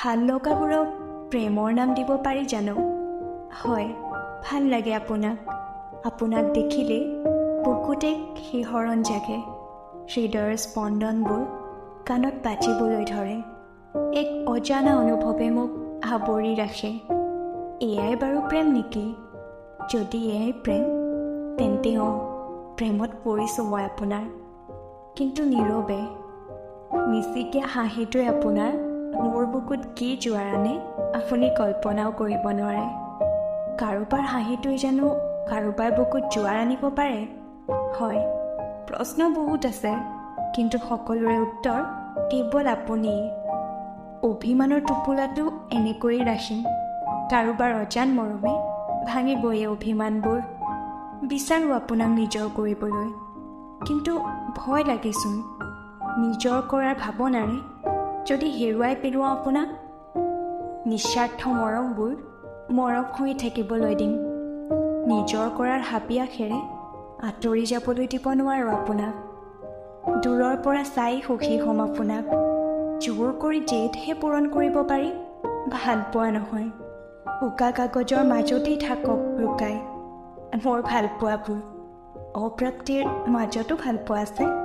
ভাল লগাবোৰক প্ৰেমৰ নাম দিব পাৰি জানো? হয়, ভাল লাগে আপোনাক। আপোনাক দেখিলেই বুকুত এক শিহৰণ জাগে, হৃদয়ৰ স্পন্দনবোৰ কাণত বাজিবলৈ ধৰে। এক অজানা অনুভৱে মোক আৱৰি ৰাখে। এয়াই বাৰু প্ৰেম নেকি? যদি এয়াই প্ৰেম, তেন্তে অঁ, প্ৰেমত পৰিছোঁ মই আপোনাৰ। কিন্তু নীৰৱে মিচিকীয়া হাঁহিটোৱে আপোনাৰ মোৰ বুকুত কি জোৱাৰ আনে আপুনি কল্পনাও কৰিব নোৱাৰে। কাৰোবাৰ হাঁহিটোৱে জানো কাৰোবাৰ বুকুত জোৱাৰ আনিব পাৰে? হয়, প্ৰশ্ন বহুত আছে, কিন্তু সকলোৰে উত্তৰ কেৱল আপুনি। অভিমানৰ টোপোলাটো এনেকৈয়ে ৰাখিম, কাৰোবাৰ অজান মৰমে ভাঙিব এই অভিমানবোৰ। বিচাৰোঁ আপোনাক নিজৰ কৰিবলৈ, কিন্তু ভয় লাগেচোন। নিজৰ কৰাৰ ভাৱনাৰে যদি হেৰুৱাই পেলোৱাওঁ আপোনাক, নিস্বাৰ্থ মৰমবোৰ মৰম হৈ থাকিবলৈ দিম। নিজৰ কৰাৰ হাবিয়াসেৰে আঁতৰি যাবলৈ দিব নোৱাৰোঁ আপোনাক। দূৰৰ পৰা চাই সুখী হ'ম আপোনাক। জোৰ কৰি জেদহে পূৰণ কৰিব পাৰি, ভাল পোৱা নহয়। উকা কাগজৰ মাজতেই থাকক লুকাই মোৰ ভালপোৱাবোৰ। অপ্ৰাপ্তিৰ মাজতো ভালপোৱা আছে।